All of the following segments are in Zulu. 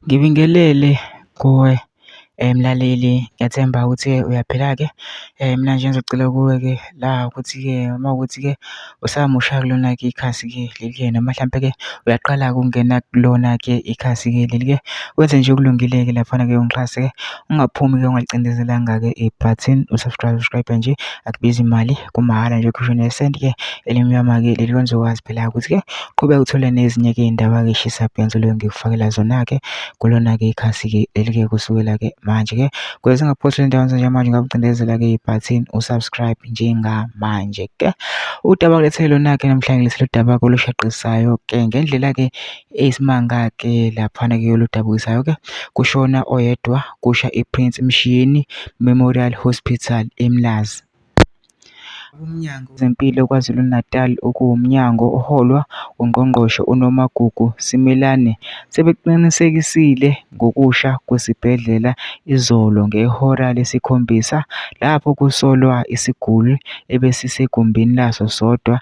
Ngibingelele kuwe mlaleli, ngiyathemba ukuthi uyaphila-ke. Mina nje engizocela kuwe-ke la ukuthi-ke uma kuwukuthi-ke usamusha kulona-ke ikhasi-ke leli-ke noma hlampe-ke uyaqala-ke ukungena kulona-ke ikhasi-ke leli-ke, wenze nje okulungile-ke laphana-ke ungixhase-ke, ungaphumi-ke ungalicindezelanga-ke ibhathini u-subscribe, subscribe nje akubizi imali kumahhala nje ukhishwe nesenti-ke elimnyama-ke leli kwenza ukwazi phela ukuthi-ke uqhubeke uthole nezinye-ke iy'ndaba-ke ey'shisa bhe ngizoloke ngikufakela zona-ke kulona-ke ikhasi-ke leli-ke kusukela-ke manje-ke. Ukuze singaphothuli endaweni njengamanje ungakucindezela-ke ibhathini u-subscribe njengamanje-ke. Udaba ngilethele lona-ke namhlanje ngilethele udaba olushaqisayo-ke ngendlela-ke eyisimanga-ke laphana-ke oludabukisayo-ke kushona oyedwa kusha iPrince Mshiyeni Memorial Hospital eMlazi. UMnyango Wezempilo KwaZulu-Natal, okuwumnyango oholwa uNgqongqoshe uNomagugu Simelane, sebekuqinisekisile ngokusha kwesibhedlela izolo ngehora lesikhombisa lapho kusolwa isiguli ebesisegumbini laso sodwa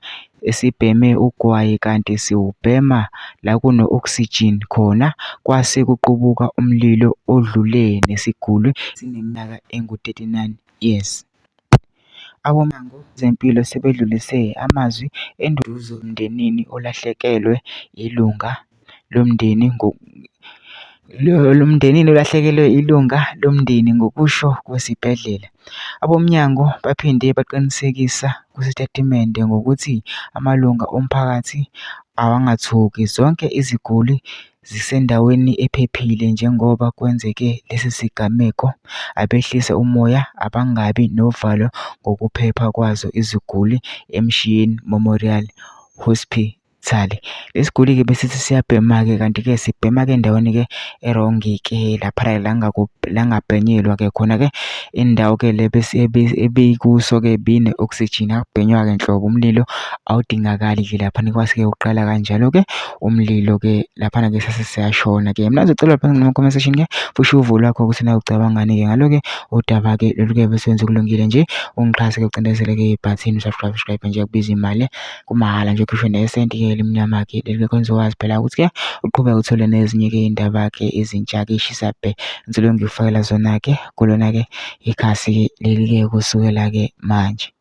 esibheme ugwayi kanti siwubhema la kuno-oxygen khona kwase kuqubuka umlilo odlule nesiguli esineminyaka engu-39 years. AboMnyango Wezempilo sebedlulise amazwi enduduzo emndenini olahlekelwe ilunga lomndeni emndenini olahlekelwe ilunga lomndeni, ngokusho kwesibhedlela. Abomnyango baphinde baqinisekisa kusitatimende ngokuthi amalunga omphakathi awangathuki, zonke iziguli zisendaweni ephephile njengoba kwenzeke lesi sigameko, abehlise umoya abangabi novalo ngokuphepha kwazo iziguli eMshiyeni Memorial Hospital. Lesiguli-ke besithi siyabhema-ke kanti-ke sibhema-ke endaweni-ke e-wrong-ke laphana la langabhenyelwa-ke khona-ke indawo-ke le ebikuso-ke bine-oxygen akubhenywa-ke nhlobo umlilo awudingakali-ke laphana kwase-ke uqala kanjalo-ke umlilo-ke laphana-ke sase siyashona-ke. Mina ngizocela lapha kuma-comment section-ke usho uvo lwakho ukuthi nawe ucabangani-ke ngalo-ke udaba-ke lolu-ke bese wenza okulungile nje ungixhase-ke ucindezeleke ibhathini u-subscribe subscribe nje akubiza imali kumahhala nje ukhishwe nesenti-ke elimnyama-ke leli kwenza wazi phela ukuthi-ke uqhubeke uthole nezinye-ke iy'ndaba-ke ezintsha-ke ey'shisa bhe ngizoloke ngikufakela zona-ke kulona-ke ikhasi-ke leli-ke kusukela-ke manje.